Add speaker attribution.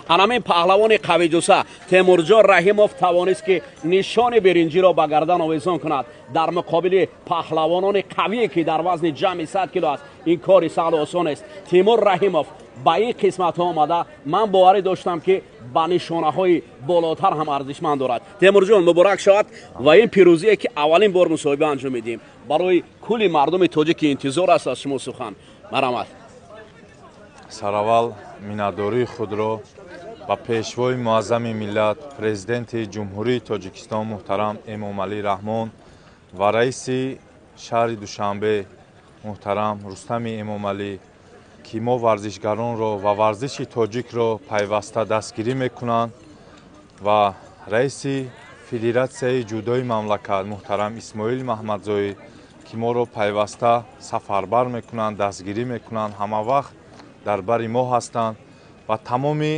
Speaker 1: Ҳамин паҳлавони қавиҷуса Темурҷон Раҳимов тавонист, ки нишони биринҷиро ба гардан овезон кунад дар муқобили паҳлавонони қавие, ки дар вазни ҷамъи 100 кило аст. Ин кори саҳлу осон аст. Тимур Раҳимов ба ин қисматҳо омада, ман боварӣ доштам, ки ба нишонаҳои болотар ҳам арзишманд дорад. Темурҷон, муборак шавад ва ин пирӯзие, ки аввалин бор мусоҳиба анҷом медиҳем, барои кулли мардуми тоҷик, ки интизор аст аз шумо сухан. Марҳамат.
Speaker 2: Сараввал миннатдории худро ба Пешвои муаззами миллат, Президенти Ҷумҳурии Тоҷикистон муҳтарам Эмомалӣ Раҳмон ва раиси шаҳри Душанбе муҳтарам Рустами Эмомалӣ, ки мо варзишгаронро ва варзиши тоҷикро пайваста дастгирӣ мекунанд, ва раиси Федератсияи ҷудои мамлакат муҳтарам Исмоил Маҳмадзоӣ, ки моро пайваста сафарбар мекунанд, дастгирӣ мекунанд, ҳама вақт дар бари мо ҳастанд ва тамоми